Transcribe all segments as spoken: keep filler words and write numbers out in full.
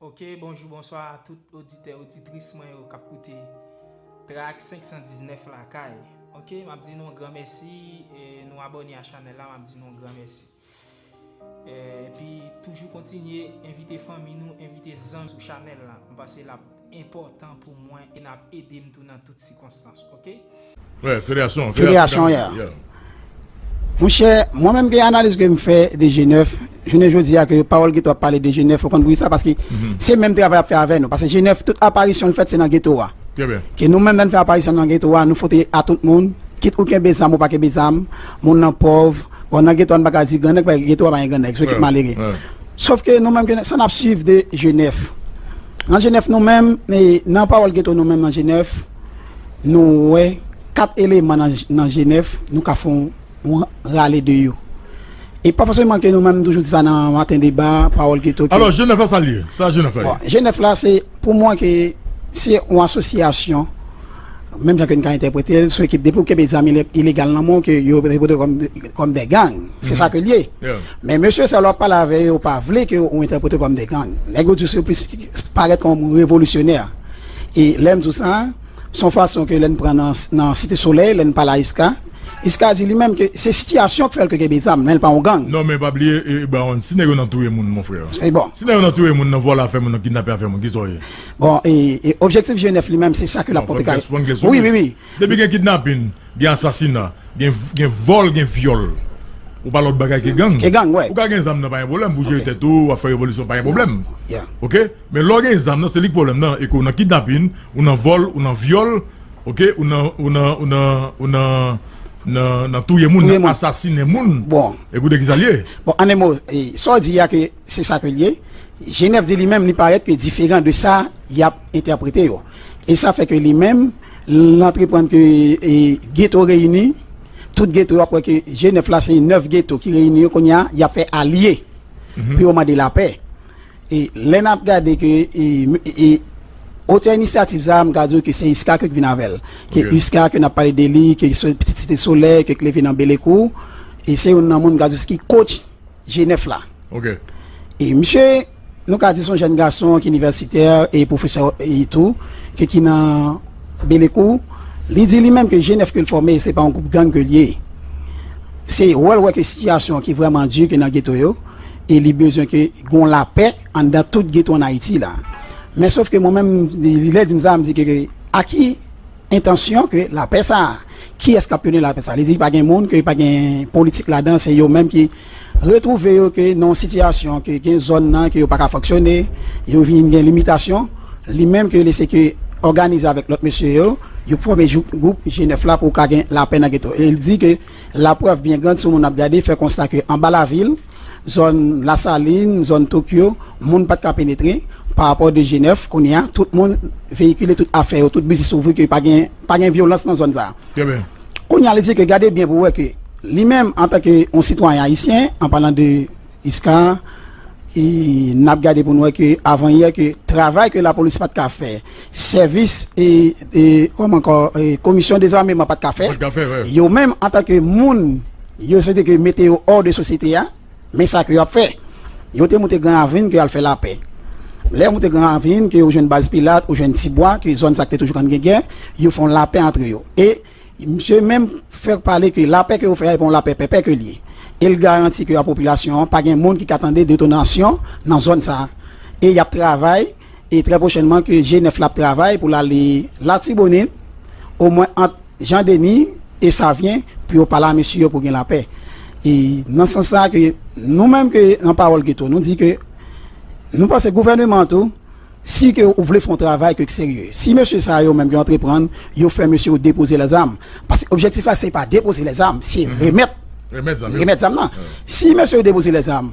Ok, bonjou, bonswa a tout oditè, oditris mwen yo k ap koute Trak senk san diznèf lakay. Ok, m ap di nou yon gran mèsi, e nou abòne a chanèl la, m ap di nou yon gran mèsi. E, epi toujou kontinye envite fanmi nou, envite zanmi sou chanèl la. M panse l ap enpòtan pou mwen e n ap ede m tou nan tout sikonstans, ok? Wè, federasyon. Federasyon, yeah. Monchè, mwen menm gen analiz ke m fè de G nèf, jounen jodi a ke pawòl geto ap pale de G nèf, ou konn poukisa? Paske se menm travay ap fè avè nou. Paske G nèf, tout aparisyon l fèt se nan geto a. Ke nou menm lè n fè aparisyon nan geto a, nou fote a tout moun, kit ou kenbe zam ou pa kenbe zam, moun nan pòv, bon nan geto a n pa ka di gran nèg, paske geto a pa gen gran nèg, se ekip malere. Sof ke nou menm ke sa n ap swiv de G nèf. Nan G nèf nou menm, nan pawòl geto nou menm nan G nèf, nou wè kat eleman nan G nèf, nou ka fè yon rale de yo. E pa fòseman ke nou menm nou toujou di sa nan maten deba, pawòl geto ke. Alò, G nèf la sa l ye? Sa G nèf la ye? Bon, G nèf la se, pou mwen ke se yon asosyasyon, menm jan ke n ka entèprete l, se yon ekip depi ou kenbe zam ilegal nan men w ke yo entèprete w kòm de gang. Se sa ke l ye. Men mesye sa lè w ap pale avè yo, yo pa vle ke ou entèprete w kòm de gang. Nèg yo di w se yo plis parèt kòm revolisyonè. E lè m di w sa, se yon fason ke lè n pran nan Site Solèy, lè n pale a Iska, Iska di li menm ke se sitiyasyon k fè l ke kenbe zam, men l pa yon gang. Non, men pa bliye, e, e, bon, si nèg yo nan touye moun, mon frè. Se bon. Si nèg yo nan touye moun, nan vòlè afè moun, nan kidnape afè moun, kisa w ye? Bon, e, e objektif G nèf li menm, se sa ke l ap pote kay. Wi, wi, wi. Depi gen kidnapin, gen asasina, gen, gen vòl, gen vyòl. Ou pa lòt bagay ke gang. Ke gang, wè. Ou ka gen zam nan pa gen pwoblèm, pou jere tèt ou, w ap fè revolisyon pa gen pwoblèm. Ok? Men lè w gen zam nan, se li k pwoblèm nan, e ke w nan kidnapin, ou nan vòl, ou nan vyòl, ok, ou nan, ou nan, ou nan, ou nan, nan, nan touye moun, nan asasinen moun. Bon. E koute ki sa l ye. Bon, an en mo, sa w di a ke se sa ke l ye. G nèf di li menm, li parèt ke diferan de sa y ap entèprete yo. E sa fè ke li menm, l antreprann ke e, geto reyini, tout geto yo ap wè ke G nèf la se nèf geto ki reyini yo kounye a, y ap fè alye pou yo mande lapè. E lè n ap gade ke e, e, otè inisyativ sa a, m ka di w ke se Iska ke k vin avè l. Ke Iska ke n ap pale de li, ke se pitit Site Solèy, ke k leve nan Belekou. E se youn nan moun m ka di w ki coach G nèf la. E misye, nou ka di se yon jèn gason ki inivèsitè e pwofesè e tou, ke ki nan Belekou. Li di li menm ke G nèf ke l fòme, se pa yon gwoup gang ke l ye. Se wè l wè ke sitiyasyon an ki vrèman di ke nan geto yo, e li bezwen ke gon lapè anndan tout geto ann Ayiti la. Men sof ke mwen menm, li lè di m sa, m di ke, ke a ki entansyon ke lapè sa a? Kiyès k ap mennen lapè sa a? Li di pa gen moun, ke pa gen politik ladan, se yo menm ki retwouve yo ke nan yon sitiyasyon ke gen zòn nan ke yo pa ka fonksyone, yo vin gen limitasyon. Li menm ke li se ke òganize avèk lòt mesye yo, yo fòme gwoup G nèf la pou ka gen lapè nan geto. E li di ke laprèv byen grand, si yon moun ap gade, fè konsta ke anba lavil, zòn Lasalin, zòn Tokyo, moun pa t ka penetre. Pa rapò de G nèf, kounye a, tout moun veyikile tout afè yo, tout biznis ouvri ke pa gen, pa gen vyolans nan zòn sa a. Kounye a, li di ke gade byen pou wè ke li menm, antanke yon sitwayen ayisyen, an palan de Iska, e n ap gade pou n wè ke avan yè ke travay ke lapolis pa t ka fè, sèvis e, e kòman ankò, e komisyon dezameman pa t ka fè, yo menm antanke moun, yo se te ke mete yo hors de sosyete a, men sa ke yo ap fè. Yo te moute Gran Ravin ke y al fè lapè. Lè yo moute Gran Ravin, ke yo jwenn Baz Pilat, ou jwenn Tibwa, ke zòn sa k te toujou konn gen gè, yo fè yon lapè antre yo. E misye menm fè pale ke lapè ke yo fè a, e pa yon lapè pèpè ke l ye. E l garanti ke a popilasyon an, pa gen moun ki ka tande detonasyon nan zòn sa a. E y ap travay, e trè pwochènman ke G nèf la ap travay pou l ale Latibonit, omwen ant Jan Deni e Savyen, pou yo pale a mesye yo pou gen lapè. E nan sans sa a ke nou menm ke nan Pawòl Geto, nou di ke nou panse gouvèneman an tou, si ke ou vle fè yon travay ke k serye. Si mesye sa yo menm yo antreprann, yo fè mesye yo depoze lèzam. Paske objektif la se pa depoze lèzam, se remèt, remèt zam nan. Si mesye yo depoze lèzam,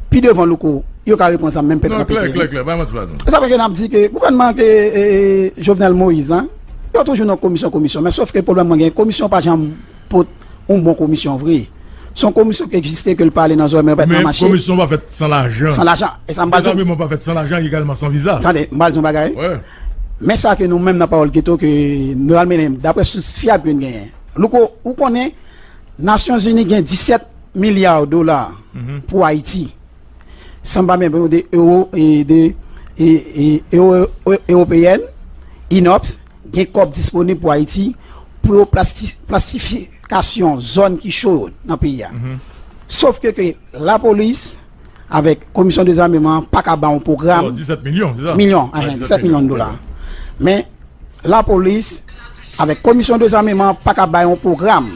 pi devan Louko, yo ka reprann zam menm pèp nan pete. Sa fè ke n ap di ke gouvènman ke e, e, Jovenel Moïse an, yo toujou nan komisyon, komisyon. Men sof ke pwoblèm mwen gen, komisyon pa janm pot yon bon komisyon vre. Se yon komisyon ki egziste, ke l pale nan zòrèy, men l pa t nan mache. Men komisyon pa fèt san lajan. San lajan. E sa m pral di w. Dezameman pa fèt san lajan, egalman san viza. Tande, m pral di w yon bagay. Men sa ke nou menm nan Pawòl Geto ke nou al mennen, daprè sous fyab ke n genyen. Louko, ou konnen Nasyonzini gen disèt milya dola pou Ayiti. San pa menm de ewo e de e, e, ewo- e- ewopeyèn, inops, gen kòb disponib pou Ayiti pou yo plasti- plastifikasyon zòn ki cho yo nan peyi a. Sof ke, ke lapolis avèk komisyon dezameman pa ka ba yon pwogram. Alò, disèt milyon, se sa? Milyon, disèt milyon dola. Men lapolis avèk komisyon dezameman pa ka ba yon pwogram.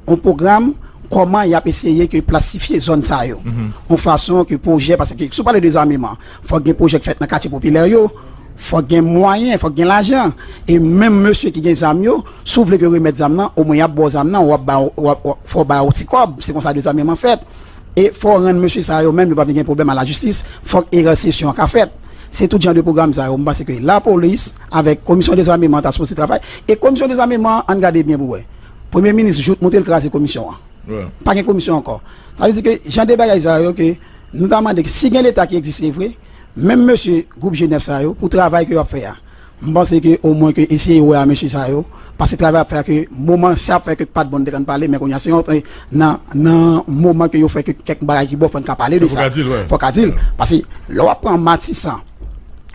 Yon pwogram kòman y ap eseye ke plastifye zòn sa yo. Yon fason ke pwojè, paske si w pale dezameman, fòk gen pwojè k fèt nan katye popilè yo, fòk gen mwayen, fòk gen lajan. E menm mesye ki gen zam yo, si w vle ke yo remèt zam nan, omwen y ap ba w zam nan, w ap ba, w ap, w ap, fò w ba yo ti kòb. Se konsa dezameman fèt. E fò w rann mesye sa yo menm, yo pa vin gen pwoblèm a lajistis, fòk erè sesyon an ka fèt. Se tout jan de pwogram sa yo, m panse ke lapolis, avèk komisyon dezameman, ta sipoze travay. E komisyon dezameman, ann gade byen pou wè. Premye minis jout monte l kraze komisyon an. Pa gen komisyon ankò. Sa vle di ke jan de bagay sa yo ke nou ta mande ke si gen Leta ki egziste vre, menm mesye gwoup G nèf sa yo, pou travay ke yo ap fè a, m panse ke omwen ke eseye wè a mesye sa yo, paske travay ap fè a ke moman sa ap fè ke pa t bon de kan pale, men kounye a se yon nan, nan moman ke yo fè ke kèk bagay ki bon, fò n ka pale de sa. Fò ka di l, paske lè w ap pran Matisan,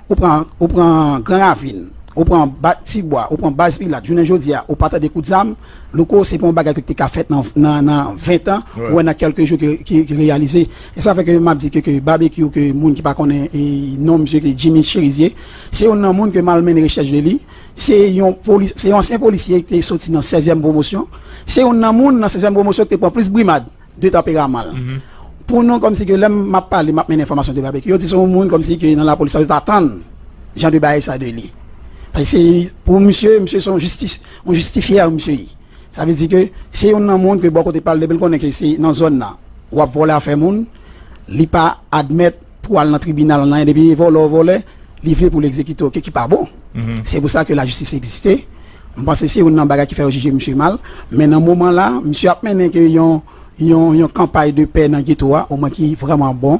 ou pran, ou pran Gran Ravin, ou pran Tibwa, ou pran Baz Pilat, jounen jodi a, ou pa tande kout zam, Louko, se pa yon bagay ki te ka fèt nan, nan, nan ven tan, ou wè nan kèlke jou ki, ki, ki reyalize. E sa fè ke m ap di ke, ke Babekyou, ke moun ki pa konnen e, non misye, ki Jimmy Cherizier, se youn nan moun ke m al mennen rechèch de li. Se yon poli, se yon ansyen polisye ki te soti nan sèzyèm pwomosyon. Se youn nan moun nan sèzyèm pwomosyon ki te pran plis brimad de tanperaman l. Pou nou, kòmsi ke lè m ap pale, m ap mennen enfòmasyon de Babekyou, yo di se yon moun kòmsi ke nan lapolis la, yo t atann jan de bagay sa de li. Paske se, pou misye, misye se yon jistis, yon jistifyè misye ye. Sa vle di ke se youn nan moun ke bò kote pa l, depi l konnen ke se nan zòn nan, w ap vòlè afè moun, li pa admèt pou al nan tribinal, nan anyen, depi vòlè w vòlè, li vle pou l egzekite w, ki pa bon. Se pou sa ke lajistis egziste. M panse se youn nan bagay ki fè yo jije misye mal. Men nan moman la, misye ap mennen ke yon, yon, yon kanpay de pè nan geto a, omwen ki vrèman bon,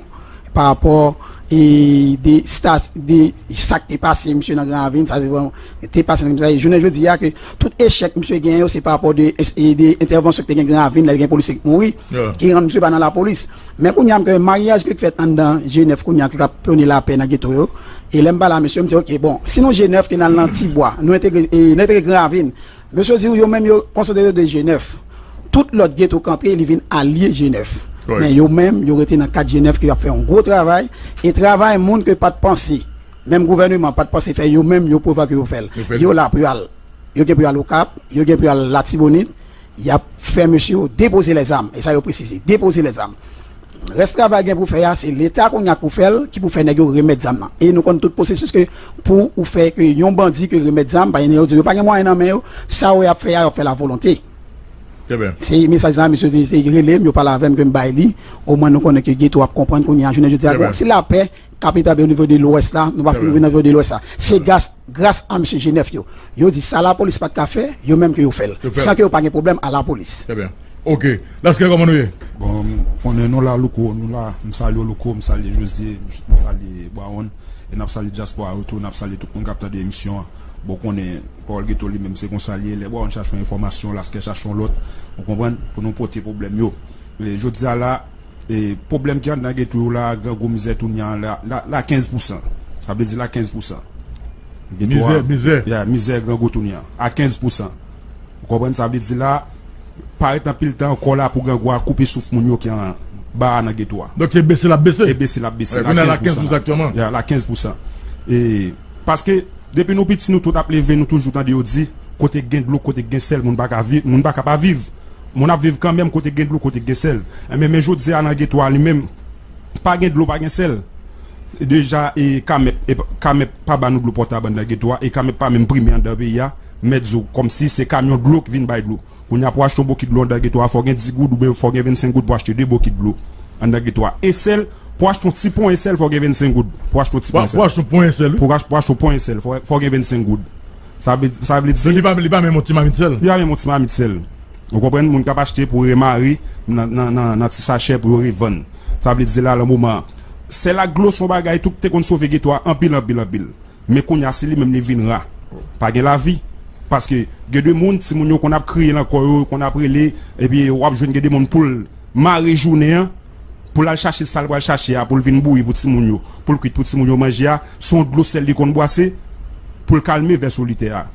pa rapò e de sta, de sa k te pase misye nan Gran Ravin, sa te vrèman, te pase nan Gran Ravin. Jounen jodi a ke tout echèk misye genyen yo, se pa rapò de, e de entèvansyon ki te gen Gran Ravin, lè gen polisye ki mouri, ki rann misye pa nan lapolis. Men kounye a, m kwè maryaj ki fèt anndan G nèf kounye a, ki ap pwone lapè nan geto yo. E lè m pale a mesye, m di, oke, bon, si nou G nèf ke n al nan Tibwa, nou entegre, e, nou entegre Gran Ravin. Mesye di, yo menm yo konsantre yo de G nèf. Tout lòt geto k antre, li vin alye G nèf. Men yo menm, yo rete nan kad G nèf ke y ap fè yon gwo travay. E travay moun ke pa t panse, menm gouvèneman pa t panse fè, yo menm, yo prevwa ke yo fè l. Yo la pou y al. Yo gen pou y al Okap, yo gen pou y al Latibonit. Y ap fè mesye yo depoze lèzam. E sa yo presize, depoze lèzam. Rès travay gen pou fè a, se Leta kounye a k pou fè l, ki pou fè nèg yo remèt zam nan. E nou konn tout pwosesis ke pou ou fè ke yon bandi ke remèt zam, paske nèg yo di yo pa gen mwayen nan men yo, sa yo ap fè a, y ap fè l a volonte. Se mesaj sa, mesye, se, se rele m, yo pale avè m, ke m bay li. Omwen nou konnen ke geto ap konprann kounye a, jounen jodi a, gon ti lapè k ap etabli o nivo de Lwès la, nou pa fin rive nan nivo de Lwès la. Se gras, gras a mesye G nèf yo. Yo di sa lapolis pa t ka fè, yo menm ke yo fè l. San ke yo pa gen pwoblèm a lapolis. Trè byen. Ok. Laskè, kòman nou ye? Bon, konnen nou la, Louko, nou la. M salye w, Louko, m salye Josie, m salye Brawon. E n ap salye dyaspora yo tou, n ap salye tout moun k ap tande emisyon an. Bon, konnen, Pawòl Geto li menm, se konsa l ye. Lè Brawon chache yon enfòmasyon, Laskè chache yon lòt. Ou konprann? Pou nou pote pwoblèm yo. E jodi a la, e pwoblèm ki anndan geto yo la, grangou, mizè, tounya la, la, la kenz pousan. Sa vle di la kenz pousan. Geto a, mizè, mizè. Ya, mizè, grangou, tounya. A kenz pousan. Ou konprann sa vle di la, parèt anpil tan ankò la pou grangou a koupe souf moun yo ki anba a nan geto a. Donk se bese l ap bese. E bese l ap bese. Kounye a la kenz pousan aktyèlman. Ya, la kenz pousan. E paske depi nou piti, nou tout ap leve, nou toujou tande yo di, kote gen dlo, kote gen sèl, moun pa ka viv, moun pa ka pa viv. Moun ap viv kanmenm kote gen dlo, kote gen sèl. Enben, men jodi a nan geto a li menm, pa gen dlo, pa gen sèl. Deja, e Kamèp, e Kamèp pa ba nou dlo potab anndan geto a, e Kamèp pa menm prime anndan peyi a. Mèt di w, kòmsi se kamyon dlo ki vin bay dlo. Kounye a, pou achte yon bokit dlo anndan geto a, fò gen dis goud oubyen fò gen vennsenk goud pou achte de bokit dlo anndan geto a. E sèl, pou achte yon ti ponyen sèl, fò gen vennsenk goud. Pou achte yon ti ponyen sèl. Pou achte yon ponyen sèl, wi. Pou ach-, pou achte yon ponyen sèl, fò, fò gen vennsenk goud. Sa vle, sa vle di. Li pa, li pa menm yon ti mamit sèl? Li pa menm yon ti mamit sèl. Ou konprann? Moun k ap achte pou remare nan, nan, nan, nan ti sachè pou yo revann. Sa vle di la, nan moman an, sèl ak dlo se yon bagay tou ki te konn sove geto a anpil, anpil, anpil. Men kounye a, se li menm li vin ra. Pa gen lavi. Paske gen de moun, timoun yo konn ap kriye nan kò yo, yo konn ap rele, epi w ap jwenn gen de moun pou l mare jounen an, pou l al chache sa l pral chache a, pou l vin bouyi pou timoun yo, pou l kwit pou timoun yo manje a, se yon dlo sèl li konn bwase, pou l kalme vè solitè a.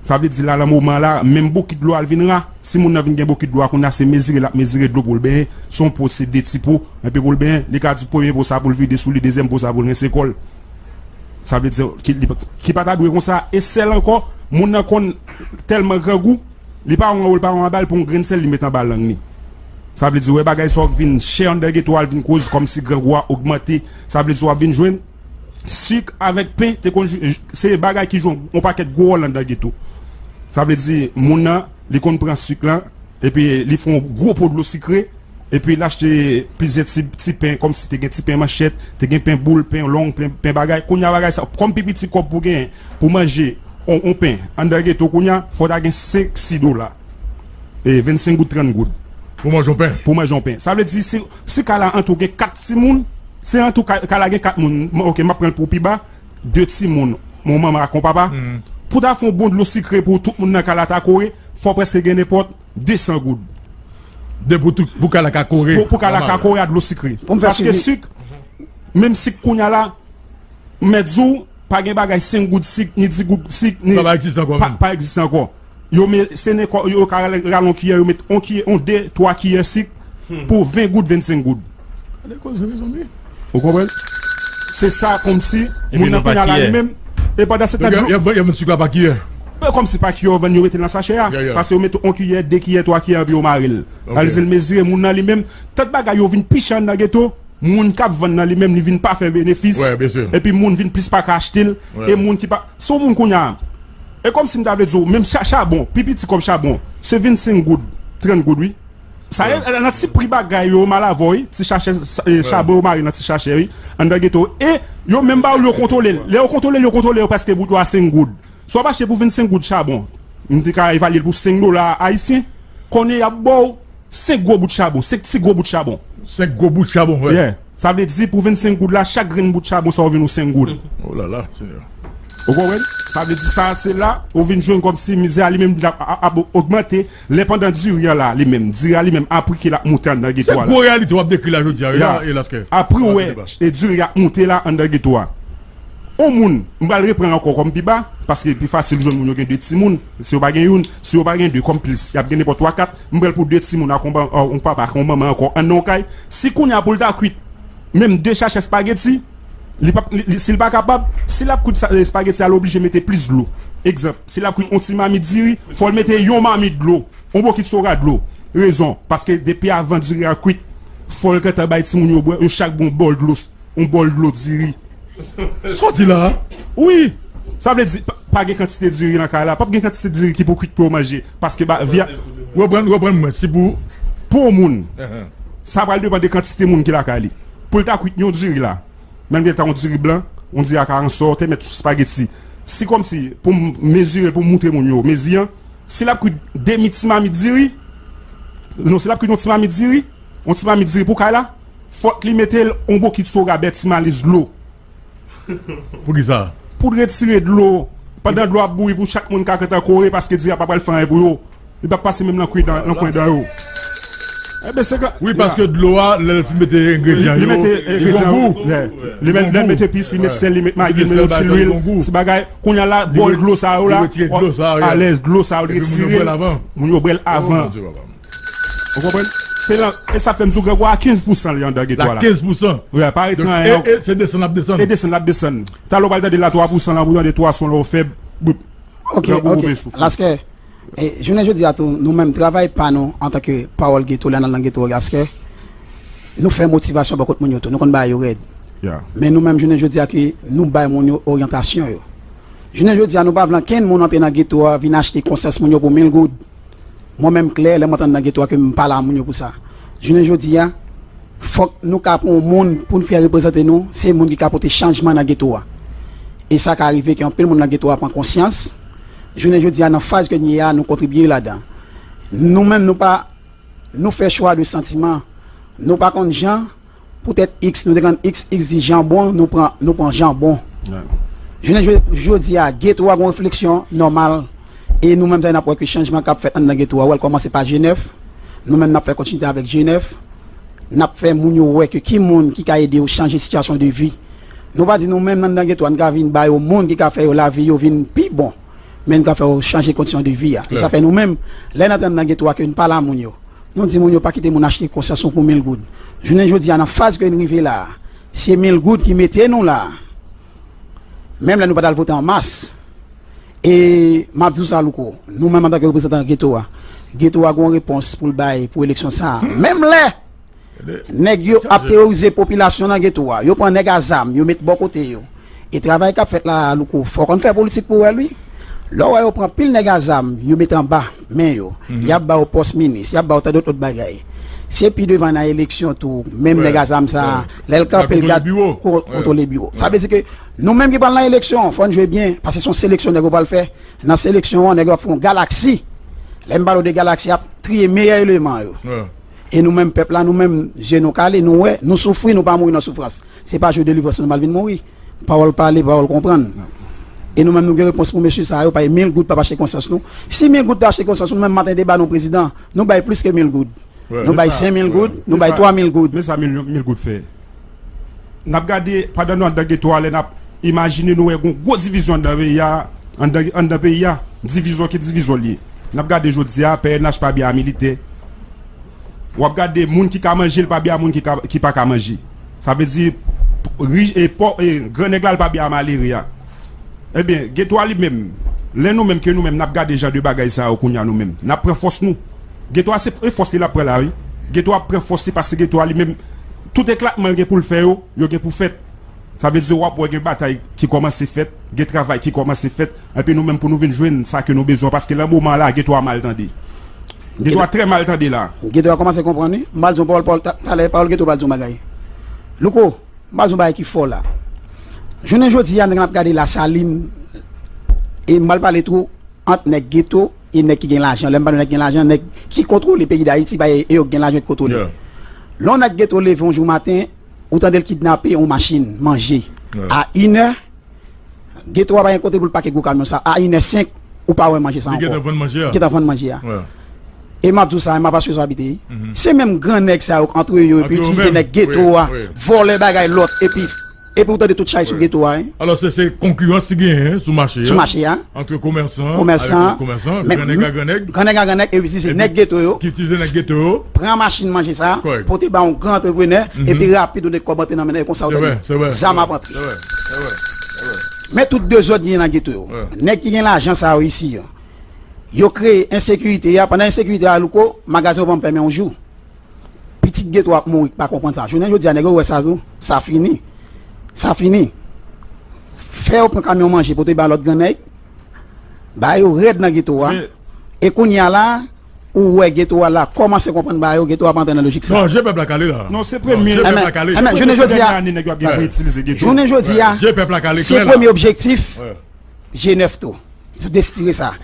Sa vle di la, nan moman la, menm bokit dlo a l vin ra, si moun nan vin gen bokit dlo a, kounye a se mezire l ap mezire dlo pou l benyen, se yon po, se de ti po, enpe pou l benyen, li ka di premye po sa pou l vide sou li, dezyèm po sa pou l rense kò l. Sa vle di ki, li, ki pa ta dwe konsa. E sèl ankò, moun nan konn tèlman grangou, li pa wè anwo, li pa wè anba l, pou yon grenn sèl li met anba lang li. Sa vle di, wè bagay sa yo k vin chè anndan geto a, l vin koz kòmsi grangou a ogmante. Sa vle di, w ap vin jwenn sik avèk pen, te konn, se bagay ki jwe yon pakèt gwo wòl anndan geto. Sa vle di, moun nan, li konn pran sik lan, epi li fè yon gwo po dlo sikre, epi l achte plizyè ti, ti pen, kòmsi te gen ti pen manchèt, te gen pen boul, pen long, pen, pen bagay. Kounye a bagay sa, kòm pi piti kòb pou gen pou manje on, on pen anndan geto, kounye a, fò w ta gen senk, sis dola. E vennsenk goud, trant goud. Pou manje yon pen. Pou manje yon pen. Sa vle di, si, si kay la antou gen kat timoun, si antou kay, kay la gen kat moun, m, ok, m ap pran l pou pi ba, de timoun, yon manman ak yon papa, pou ta fè yon bon dlo sikre pou tout moun nan kay la ta kore, fò prèske gen nenpòt desan goud. De pou tout, pou kay la ka kore. Pou, pou kay la ka kore a dlo sikre. Pou m fè Paske sik, menm sik kounye a la, m mèt di w, pa gen bagay senk goud sik, ni dis goud sik, ni Sa pa egziste ankò pa, menm. pa egziste ankò. Yo me, se nenpòt, yo ka rale, rale yon kiyè, yo met yon kiyè, yon de, twa kiyè sik pou ven goud, vennsenk goud. Gade koze, mezanmi. Ou konprann? Se sa, kòmsi, Epi moun nan nou pa kounye a la kiyè. li menm, e pandan se tan Donk, y a, y a, y a vann sik la pa kiyè. Men kòmsi pa kiyè yo vann, yo mete l nan sachè a. Ya, ya. Paske yo mete yon kiyè, de kiyè, twa kiyè, epi yo mare l. Ok. Sa vle di l mezire moun nan li menm. Tant bagay yo vin pi chè anndan geto, moun k ap vann nan li menm, li vin pa fè benefis. Wè, byen si. Epi moun vin plis pa ka achte l. Wè. E moun ki pa, si yon moun kounye a, e kòmsi m ta vle di w, menm cha, chabon, pi piti kòb chabon, se vennsenk goud, trant goud, wi. Sa ye, nan ti pri bagay yo, m al avè w, wi, ti chachè, sa, e, chabon yo mare nan ti chachè, wi, anndan geto. E yo menm ba w l, yo kontwole l. Lè yo kontwole l, yo kontwole yo prèske bout yo a senk goud. Si w ap achte pou vennsenk goud chabon, m te ka evalye l pou senk dola ayisyen, konnen y ap ba w senk gwo bout chabon, senk ti gwo bout chabon. Senk gwo bout chabon, wè. Yeah. Sa vle di, pou vennsenk goud la, chak grenn bout chabon sa yo vin yon senk goud. Oh là là, Seigneur. Ou konprann? Sa vle di sa, se la, ou vin jwenn kòmsi mizè a li menm ap, ap, ap ogmante, lè pandan diri a la, li menm, diri a li menm, a pri ke l ap moute anndan geto a la. Se gwo reyalite w ap dekri la jodi a, wi, Ya. la, e laskè. A pri w wè, e diri a ap moute la anndan geto a. On moun, m pral reprann ankò kòm pi ba, paske pi fasil jwenn moun yo gen de timoun, si yo pa gen youn, si yo pa gen de, kòm plis, y ap gen nenpòt twa, kat, m pral pou de timoun ak on ba-, on papa ak on manman ankò anndan yon kay. Si kounye a pou l ta kwit, menm de sachè espageti, li p ap, li, li, si l pa kapab, si l ap kwit sa, espageti a, l oblije mete plis dlo. Egzanp, si l ap kwit on ti mamit diri, fò l mete yon mamit dlo, on bokit sora dlo. Rezon, paske depi avan diri a kwit, fò l gentan bay timoun yo bwè, yo chak bwè on bòl dlo, on bòl dlo diri. Sa w di la a? Wi. Sa vle di, pa, pa gen kantite diri nan kay la. P ap gen kantite diri ki pou kwit pou yo manje. Paske ba, via Reprann, reprann mwen, si pou Pou yon moun, sa pral depann de kantite moun ki lakay li. Pou l ta kwit yon diri la, menm gen tan yon diri blan, yon diri a karansò, te mèt sou espageti. Si kòmsi, pou m mezire l, pou m moutre moun yo, mezi an, si l ap kwit demi ti mamit diri, non, si l ap kwit yon ti mamit diri, yon ti mamit diri pou kay la, fòk li mete l yon bokit sora bètimaliz dlo. Poukisa? Pou l retire dlo. Pandan dlo ap bouyi pou chak moun ka gentan kore paske diri a pa pral fè anyen pou yo. Li p ap pase menm nan kwen dan, nan kwen dan yo. Enben, se ka Wi, paske dlo a, lè l fin mete engredyan yo, li mete li gon engredyan yo, gou. Yeah. Li met, lè l mete epis, li met sèl, li met magi, li met ti lwil, ti bagay. Kounye a la, bòl dlo sa yo la, alèz dlo sa yo retire. Moun yo bwè l avan. Ou konprann? Se la, e sa fè m di w grangou a kenz pousan li anndan geto a la. Kenz pousan. Wi, pa ret anyen. E, e se desann l ap desann. E desann l ap desann. Talè w pral tande la twa pousan la, pou tande twa son lè w fèb. Boup. Ok, ok. Laskè, e, jounen jodi a tou, nou menm travay pa nou antanke pawòl geto, lè n al nan geto a, laskè, nou fè motivasyon bò kot moun yo tou. Nou konn bagay yo rèd. Men nou menm jounen jodi a ke nou bay moun yo oryantasyon yo. Jounen jodi a nou pa vle ankenn moun antre nan geto a vin achte konsyans moun yo pou mil goud. Mwen menm klè, lè mwen t anndan geto a ke m pale a moun yo pou sa. Jounen jodi a, fòk nou ka pran yon moun pou n fè reprezante nou, se moun ki ka pote chanjman nan geto a. E sa ka rive ke anpil moun nan geto a pran konsyans. Jounen jodi a, nan faz ke n ye a, nou kontribye ladan. Nou menm, nou pa, nou fè chwa de santiman. Nou pa konn jan, poutèt X, nou te konn X, X di jan bon, nou pran, nou pran jan bon. Jounen jodi a, geto a gon refleksyon nòmal. E nou menm, n ap wè ke chanjman k ap fèt anndan geto a, wè l kòmanse pa G nèf. Nou menm, n ap fè kontinite avèk G nèf. N ap fè moun yo wè ke ki moun ki ka ede yo chanje sitiyasyon de vi. Nou pa di nou menm anndan geto a, n ka vin ba yo moun ki ka fè yo lavi yo vin pi bon. Men n ka fè yo chanje kondisyon de vi a. E sa fè nou menm, lè n antre anndan geto a ke n pale a moun yo, nou di moun yo pa kite moun achte konsyans nou pou mil goud. Jounen jodi a, nan faz ke n rive la a, se mil goud ki mete nou la a. Menm lè nou pa t al vote an mas. E m ap di w sa, Louko, nou menm antanke reprezantan geto a, geto a gen yon repons pou l bay pou eleksyon sa a. Menm lè nèg yo ap teworize popilasyon nan geto a, yo pran nèg a zam, yo met bò kote yo. E travay k ap fèt la a, Louko, fò w konn fè politik pou w wè l, wi. Lè w wè yo pran pil nèg a zam, yo met anba men yo, y ap ba yo pòs minis, y ap ba yo tandòt lòt bagay. Se pi devan nan eleksyon tou, menm nèg a zam sa a, lè l kanpe, l gad, kontwole biwo. Sa vle di ke nou menm ki pral nan eleksyon, fò n jwe byen, paske se yon seleksyon nèg yo pral fè. Nan seleksyon an, nèg yo ap fè yon galaksi. Lè m pale w de galaksi, y ap triye meyè eleman yo. E nou menm pèp la, nou menm, je nou kale, nou wè, nou soufri, nou pa mouri nan soufrans. Se pa jou delivrans nou pral vin mouri. Pawòl pale, pawòl konprann. E nou menm, nou gen repons pou mesye sa yo, paske mil goud p ap achte konsyans nou. Si mil goud te achte konsyans nou, menm maten deba nou prezidan, nou bay plis ke mil goud. Nou bay senk mil goud, nou bay twa mil goud. Men sa mil, mil goud fè. N ap gade, pandan nou anndan geto a, lè n ap imajine, nou wè gon gwo divizyon anndan peyi a, anndan, anndan peyi a, divizyon ki divizyon l ye. N ap gade jodi a, P N H pa byen a militè. W ap gade moun ki ka manje l pa byen a moun ki ka, ki pa ka manje. Sa vle di, rich e pòv, e gran nèg la l pa byen a malere a. Ebyen, geto a li menm, lè nou menm ke nou menm n ap gade jan de bagay sa yo kounye a nou menm, n ap pran fòs nou. Geto a se e fòs li l ap pran la, wi. Geto a ap pran fòs li paske geto a li menm, tout eklatman l gen pou l fè yo, yo gen pou fèt. Sa vle di w ap wè gen batay ki kòmanse fèt, gen travay ki kòmanse fèt, epi nou menm pou nou vin jwenn sa ke nou bezwen, paske nan moman la, geto a mal tande. Geto a trè mal tande la. Geto a kòmanse konprann, wi. M pral di yon pawòl, pawòl ta-, talè, pawòl geto pral di yon bagay. Louko, m pral di yon bagay ki fò la. Jounen jodi a, nèg n ap gade Lasalin, e m pral pale tou ant nèg geto e nèg ki gen lajan. Lè m pale nèg ki gen lajan, nèg ki kontwole peyi Dayiti, pa e yo ki gen lajan ki kontwole. Lè yon nèg geto leve yon jou maten, ou tande l kidnape yon machin manje. A inè, geto a pa gen kote pou l pake gwo kamyon sa. A inè senk, ou pa wè manje sa ankò. Li gentan vann manje a. Li gentan vann manje a. E m ap di w sa, e m ap asire sa abite. Se menm gran nèg sa yo antre yo, epi itilize nèg geto a, vòlè bagay lòt, epi, epi ou tande tout chay sou geto a, wi. Alò, se, se konkirans ki genyen sou mache a. Sou mache a. Ant komèsan, komèsan, gran nèg a gran nèg. Gran nèg a gran nèg, epi se nèg geto yo. Ki itilize nèg geto yo. Pran machin manje sa, pote ba yon gran antreprenè, epi rapid ou nèg kòb antre nan men nèg yo konsa ou tande. Zam ap antre. Men tout dezòd ki gen nan geto yo. Nèg ki gen lajan sa yo isi yo. Yo kreye ensekirite a. Pandan ensekirite a, Louko, magazen yo pa janm fèmen yon jou. Pitit geto ap mouri ki pa konprann sa. Jounen jodi a, nèg yo wè sa tou. Sa fini. Sa fini. Fè yo pran kamyon manje pote ba lòt gran nèg. Ba yo rèd nan geto a. E kounye a la, ou wè geto a la kòmanse konprann ba yo, geto a pa antre nan lojik sa. Non, je pèp la kale la. Non, se premye. Je pèp la kale. Jounen jodi a, jounen jodi a, se premye objektif G nèf tou. Pou destire sa.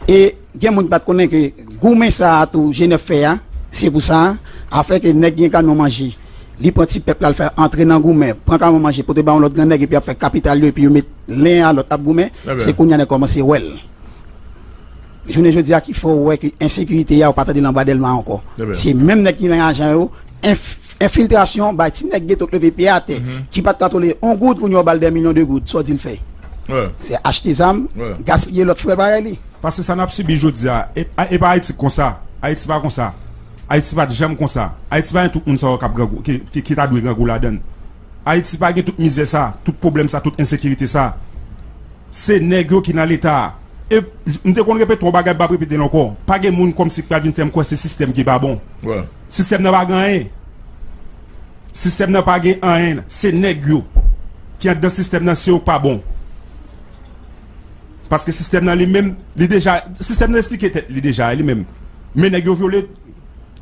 E gen moun ki pa t konnen ke goumen sa a tou G nèf fè a, se pou sa, afè ke nèg gen kamyon manje, li pran ti pèp la, l fè antre nan goumen, pran kamyon manje, pote ba yon lòt gran nèg, epi ap fè kapital yo, epi yo met len a lòt ap goumen, se kounye a nèg kòmanse wè l. Jounen jodi a ki fè w wè ke ensekirite a, ou pa tande l anba Dèlma ankò. Se menm nèg ki nan lajan yo, enf-, enfiltrasyon, bay ti nèg geto k leve pye atè, ki pa t ka tolere yon goud, kounye a w ba l dè milyon de goud, sa w di l fè? Se achte zam, gaspiye lòt frè parèy li. Paske sa n ap sibi jodi a, e, e pa Ayiti k konsa. Ayiti pa konsa. Ayiti pa t janm konsa. Ayiti pa gen tout moun sa yo k ap grangou, ki, ki, ki ta dwe grangou ladan l. Ayiti pa gen tout mizè sa, tout pwoblèm sa, tout ensekirite sa. Se nèg yo ki nan Leta a. E j-, m te konn repete yon bagay, m p ap repete l ankò. Pa gen moun kòmsi k pral vin fè m kwè se sistèm ki pa bon. Sistèm nan pa gen anyen. Sistèm nan pa gen anyen. Se nèg yo ki anndan sistèm nan, se yo k pa bon. Paske sistèm nan li menm, li deja, sistèm nan eksplike tèt li deja, li menm. Men nèg yo vyole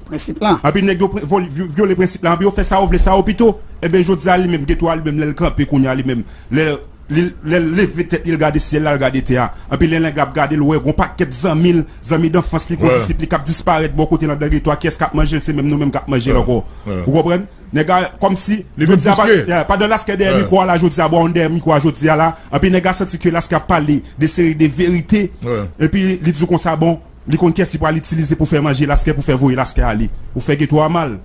prensip la. Anpi nèg yo pre-, vol-, vyo-, vyole prensip la, anpi yo fè sa yo vle, sa yo pito. Enben, jodi a, li menm, geto a, li menm, lè l kanpe kounye a, li menm, lè li, lè l leve tèt li, l gade syèl la, l gade tè a. Anpi lè nèg la ap gade l, ou wè gon pakèt zanmi l, zanmi danfans li, gon disip li k ap disparèt bò kote l anndan geto a. Kiyès k ap manje l? Se menm nou menm k ap manje l ankò. Ou konprann? Nèg la, kòmsi, jodi a, pa-, yeah, pandan Laskè dèyè mikwo a la, jodi a, Brown dèyè mikwo a, jodi a la, anpi nèg la santi ke Laskè ap pale de seri de verite, epi li di w konsa, bon, li konn kiyès li pral itilize pou fè manje Laskè, pou fè voye Laskè ale, pou fè geto a mal.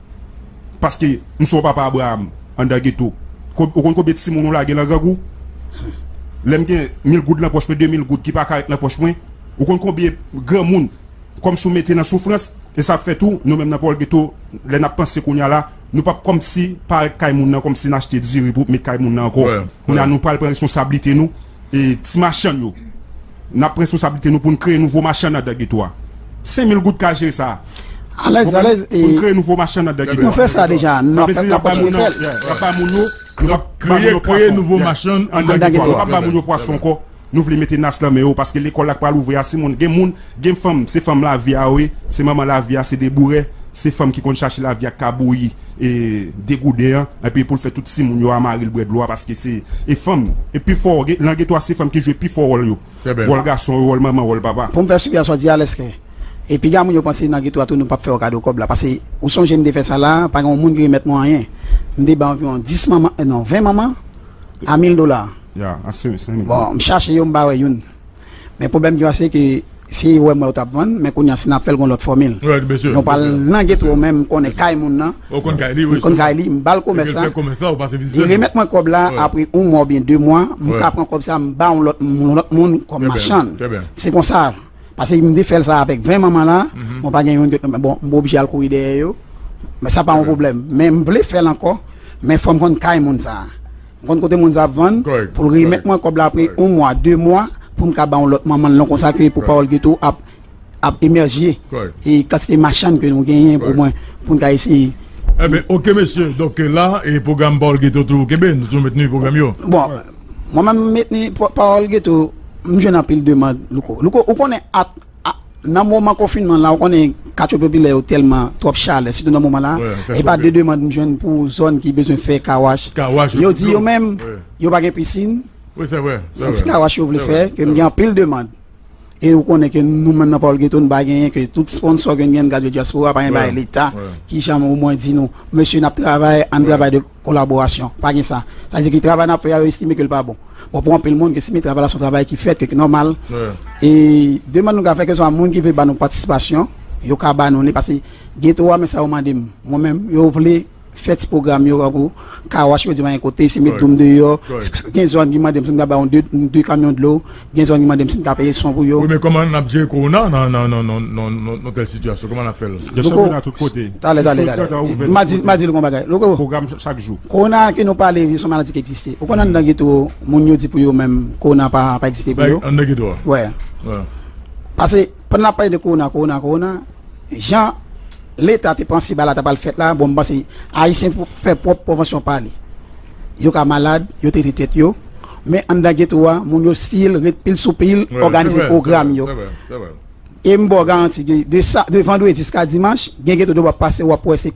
Paske m se yon papa Abraram anndan geto. Ou konn konbyen timoun ou lage nan grangou? Lè m gen mil goud nan pòch mwen, de mil goud ki pa ka ret nan pòch mwen, ou konn konbyen granmoun kòmsi w mete nan soufrans? E sa ap fè tou, nou menm nan Pawòl Geto, lè n ap panse kounye a la, nou p ap kòmsi parèt kay moun nan kòmsi n achte diri pou met kay moun nan ankò. Kounye a nou pral pran responsablite nou, e ti machann yo, n ap pran responsablite nou pou n kreye nouvo machann anndan geto a. Senk mil goud ka jere sa. Alèz, alèz. Pou n kreye nouvo machann anndan geto a. Nou fè sa deja. Sa vle di n ap bay moun yo, nou p ap bay moun yo pwason anndan geto a. Nou p ap bay moun yo pwason ankò. Nou vle mete nas nan men yo, paske lekòl la k pral ouvri a, si moun, gen moun, gen fanm, se fanm lavi a yo ye, se manman lavi a, se debourè, se fanm ki konn chache lavi a k ka bouyi e degouden an, epi pou l fè tout timoun yo a mari l bwè dlo a, paske se, e fanm, e pi fò, nan geto a se fanm ki jwe pi fò wòl yo. Wòl gason yo, wòl manman, wòl papa. Pou m fè sipè a sa w di a, lèske e piga moun yo panse nan geto a tou, nou p ap fè yo kado kòb la, paske ou sonje m te fè sa la, pa gen yon moun ki remèt mwen anyen. M te bay anviwon dis manman, non, ven manman a mil dola. Ya, a senk mil. Bon, m chache yo, m pa wè youn. Men pwoblèm ki pase ke si yo wè mwen yo t ap vann, men kounye a si n ap fè l gon lòt fòmil. Nou pral nan geto menm, m konnen kay moun nan. M konn kay li, m ba l komès la. Li remèt mwen kòb la apre yon mwa oubyen de mwa, m ka pran kòb sa, m ba yon lòt, yon lòt moun kòm machann. Se konsa. Paske m te fè l sa avèk ven manman la, mwen pa gen youn ke, bon, m oblije al kouri dèyè yo. Men sa pa yon pwoblèm. Men m vle fè l ankò, men fò m konn kay moun sa. M konn kote moun sa ap vann, pou l remèt mwen kòb la apre yon mwa, de mwa, pou m ka ba yon lòt manman l non konsa ke pou Pawòl Geto ap, ap emèje e kantite machann ke nou genyen pou mwen, pou n ka eseye. Enben, oke, mesye. Donk, la, e pwogram Pawòl Geto toujou kenbe, nou toujou mentni pwogram yo. Bon, mwen menm, m mentni pa-, Pawòl Geto, m jwenn anpil demann, Louko. Louko, ou konnen, a, a, nan moman konfinman la, ou konnen katye popilè yo tèlman twòp chalè, sitou nan moman la, e pa de demann m jwenn pou zòn ki bezwen fè kawach. Yo di yo menm, yo pa gen pisin. Se ti kawach yo vle fè, ke m gen anpil demann. E ou konnen ke nou menm nan Pawòl Geto, nou pa genyen, ke tout sponsò ke n gen, n gade dyaspora, pa gen bagay leta ki janm omwen di nou, mesye, n ap travay, ann travay de kolaborasyon. Pa gen sa. Sa vle di ke travay n ap fè a, yo estime ke l pa bon. Bon, pou anpil moun, ke si men travay la se yon travay ki fèt, ke, ke nòmal. E demann nou ka fè, ke swa moun ki vle ba nou patisipasyon, yo ka ba nou li, paske geto a, men sa yo mande m. Mwen menm, yo vle fè ti pwogram yo, tankou kawach yo di mwen kote, si met dlo m deyò, gen zòn ki mande m si m ka ba yo de, de kamyon dlo, gen zòn ki mande m si m ka peye swen pou yo. Wi, men kòman n ap jere kowona nan, nan, nan, nan, nan, nan tèl sitiyasyon? Kòman n ap fè l? Gen chanpyona tout kote. Talè, talè, talè. M a di, m a di l gon bagay. Louko, pwogram chak jou. Kowona ke nou pale, se yon maladi ki egziste. Ou konn anndan geto, moun yo di pou yo menm, kowona pa, pa egziste pou yo. Anndan geto a. Wè. Paske, pandan n ap pale de kowona, kowona, kowona, jan Leta te panse bagay la ta pral fèt la, bon, m panse Ayisyen pou fè pwòp konvansyon pa li. Yo ka malad, yo trete tèt yo, men anndan geto a, moun yo still ret pil sou pil, òganize pwogram yo. E m ba w garanti, de, de sa, de vandredi jiska dimanch, gen geto w ap pase, w ap wè se,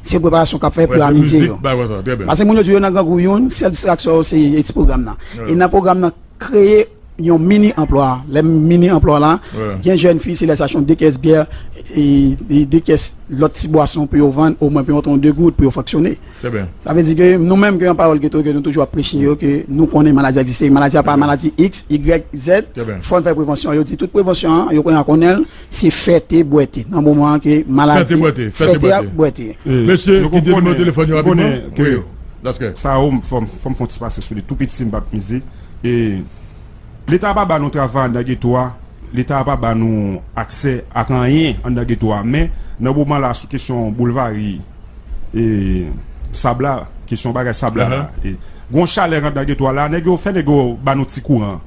se preparasyon k ap fè pou yo amize yo. Paske moun yo di yo nan grangou youn, sèl distraksyon yo se, e ti pwogram nan. E nan pwogram nan, kreye yon mini anplwa. Lè m mini anplwa la, gen jèn fi, se lè sa achte yon de kès byè, e, e de kès lòt ti bwason pou yo vann, omwen pou yo antre yon de goud pou yo fonksyone. Sa vle di ke nou menm ke nan Pawòl Geto, ke nou toujou ap preche yo, ke nou konnen maladi a egziste. Maladi a pa maladi X, Y, Z, fò n fè prevansyon. Yo di tout prevansyon an, yo konnen, konnen l, se fè te, bwè te. Nan moman an ke maladi, fè te ak bwè te. Mesye, kite nimewo telefòn yo rapidman. Wi, Laskè. Sa yo, fò m, fò m fè yon ti pase sou li tou piti, m p ap mize. E Leta pa ba nou travay anndan geto a, Leta pa ba nou aksè ak anyen anndan geto a. Men, nan moman la, sou kesyon boulvari, e, sab la, kesyon bagay sab la, e, gon chalè anndan geto a la, nèg yo fè nèg yo ba nou ti kouran.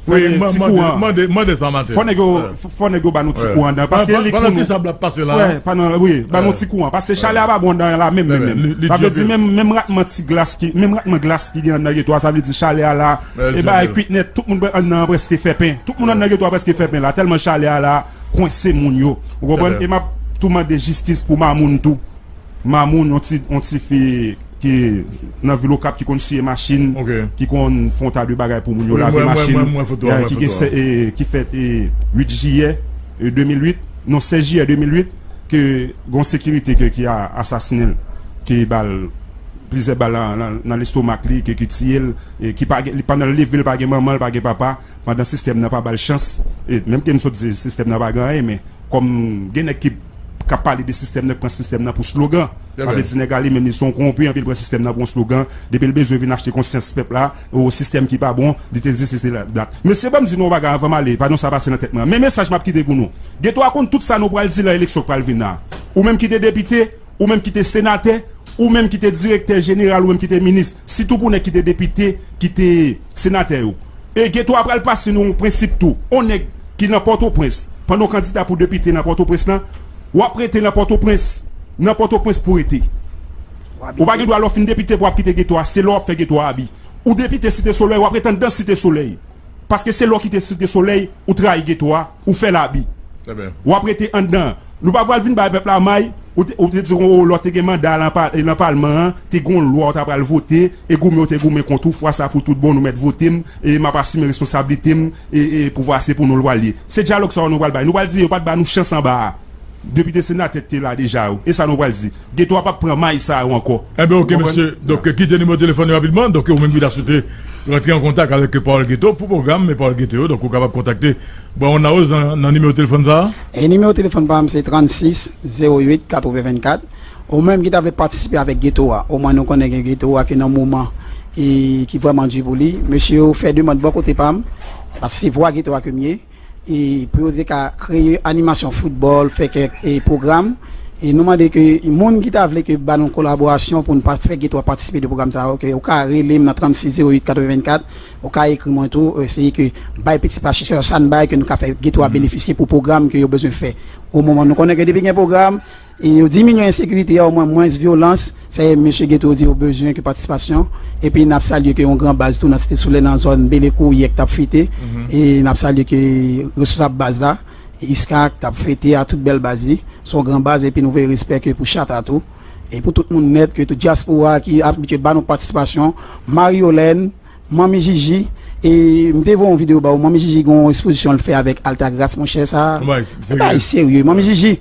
Fò nèg yo, fò nèg yo ba nou ti kouran anndan, paske li pou nou. Wè, pandan, wi, ba nou ti kouran, paske chalè a pa bon anndan la menm, menm, menm. Sa vle di menm, menm ratman ti glas ki, menm ratman glas ki gen anndan geto a, sa vle di chalè a la, e bagay kwit nèt, tout moun anndan an prèske fè pen. Tout moun anndan geto a prèske fè pen la, tèlman chalè a la kwense moun yo. Ou konprann? E m ap tou mande jistis pou Mamoun tou. Mamoun, yon ti, yon ti fi ki nan vil Okap, ki konn siye machin, ki konn fè yon ta de bagay pou moun yo, lave machin, ki gen, e, ki fèt, e, uit jiyè, e, de mil uit, non, sèz jiyè de mil uit, ke gon sekirite ke, ki a, asasinen l, ki ba l plizyè bal nan, nan, nan lestomak li, ke, ki tiye l, e ki pa gen, li, pandan l leve, l pa gen manman, l pa gen papa, pandan sistèm nan pa ba l chans, e menm ke m sot di sistèm nan pa gen anyen, men kòm gen nèg ki ap pale de sistèm nan, pran sistèm nan pou slogan. Sa vle di nèg la li menm li se yon kowonpi, anpi l pran sistèm nan pou yon slogan. Depi l bezwen vin achte konsyans pèp la, ou sistèm ki pa bon, li te dis, li te dat. Mesye, ban m di nou yon bagay anvan m ale, pa non sa pase nan tèt mwen. Men mesaj m ap kite pou nou. Geto a konn tout sa nou pral di nan eleksyon k pral vin la. Ou menm ki te depite, ou menm ki te senatè, ou menm ki te direktè jeneral, ou menm ki te minis, sitou pou nèg ki te depite, ki te senatè yo. E Geto a pral pase nou yon prensip tou. On nèg ki nan Pòtoprens, pandan w kandida pou depite nan Pòtoprens lan, w ap rete nan Pòtoprens, nan Pòtoprens pou rete. Ou pa gen dwa lè w fin depite pou w ap kite Geto a, se lè w ap fè Geto a abi. Ou depite Site Solèy, w ap rete anndan Site Solèy. Paske se lè w kite Site Solèy, ou trayi Geto a, ou fè l abi. W ap rete anndan. Nou pa pral vin bay pèp la may, ou te, ou te di, o, lè w te gen manda nan pa-, nan palman an, te gen yon lwa w ta pral vote, e goumen w te goumen kont ou, fwa sa pou tout bon, nou mèt vote m, e m ap asime responsablite m, e, e pouvwa se pou nou l pral ye. Se dyalòg sa yo nou pral bay. Nou pral di yo pa t ba nou chans anba a. Depite senatè te la deja yo. E sa nou pral di. Geto a p ap pran may sa yo ankò. Enben, ok, mesye. Donk, kite nimewo telefòn yo rapidman. Donk, ou menm ki ta swete rantre an kontak avèk Pawòl Geto pou pwogram, men Pawòl Geto yo. Donk, ou kapab kontakte Brown House nan, nan nimewo telefòn sa a. E nimewo telefòn pa m se trannsis zewo uit katreven vennkat. Ou menm ki ta vle patisipe avèk Geto a. Omwen nou konnen gen Geto a ki nan moman e ki vrèman di pou li. Mesye yo fè demann bò kote pa m. Paske se vwa Geto a ke m ye. E pou yo te ka kreye animasyon foutbòl, fè kèk, e, pwogram. E nou mande ke moun ki ta vle ke ba nou kolaborasyon pou n pa fè Geto a patisipe de pwogram sa yo, ke ou ka rele m nan trannsis zewo uit katreven vennkat, ou ka ekri mwen tou, eseye ke bay patisipasyonsa n bay ke nou ka fè Geto a benefisye pou pwogram ke yo bezwen fè. O moman nou konnen ke depi gen pwogram, e yo diminye ensekirite a, omwen mwens vyolans. Se mesye Geto di yo bezwen ke patisipasyon. Epi n ap salye ke yon gran baz tou nan Site Solèy nan zòn Belekou yèk t ap fete. E n ap salye ke responsab baz la, Iska, k t ap fete a tout bèl baz li. Se yon gran baz epi nou voye respè ke pou Chata tou. E pou tout moun nèt, ke tout dyaspora ki abitye ba nou patisipasyon, Maryolèn, Manmi Jiji, e m te voye yon videyo ba ou. Manmi Jiji gen yon ekspozisyon l fè avèk Altagras, monchè, sa se bagay serye. Manmi Jiji,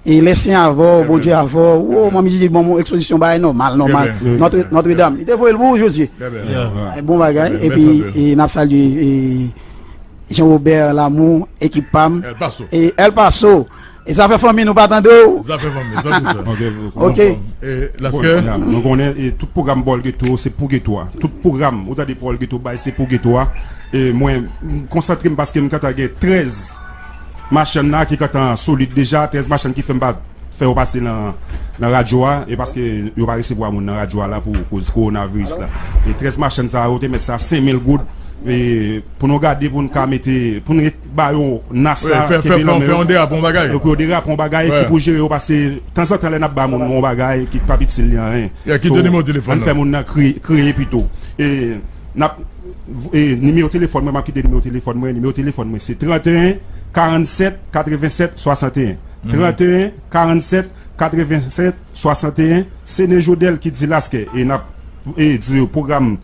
e lè sen avè w, Bondye avè w. Wo, Manmi Jiji ban m yon ekspozisyon, bagay nòmal, nòmal. Notre, Notre Dame. Li te voye l pou ou, Josué. E bon bagay. Epi, e n ap salye, e Jean Robert Lamour, ekip pa m. E El Paso. E zafè fanmi nou pa tande w. Zafè fanmi, sa se sa. Ok. E, Laskè? Bon, nou konnen, e, tout pwogram Pawòl Geto, se pou Geto a. Tout pwogram, ou tande Pawòl Geto bay, se pou Geto a. E mwen, m konsantre m paske m gentan gen trèz machann la ki gentan solid deja, trèz machann ki fè m pa fè yo pase nan, nan radyo a, e paske yo pa resevwa moun nan radyo a la pou koz kowonaviris la. E trèz machann sa yo te mèt sa senk mil goud, e pou nou gade, pou nou ka mete, pou nou ba yo nas la, kenbe nan men yo. Fè, fè, fè yon derape yon bagay. Pou yo derape yon bagay, ki pou jere yo, paske tanzantan lè n ap ba moun yon bagay ki p ap itil li anyen. Kite nimewo telefòn nan. Ann fè moun nan kreye, kreye pito. E n ap, e nimewo telefòn mwen, m ap kite nimewo telefòn mwen. Nimewo telefòn mwen se tranteyen karannsèt katrevennsèt swasanteyen. Tranteyen karannsèt katrevennsèt swasanteyen. Sene Jodèl ki di Laskè. E n ap, e di pwogram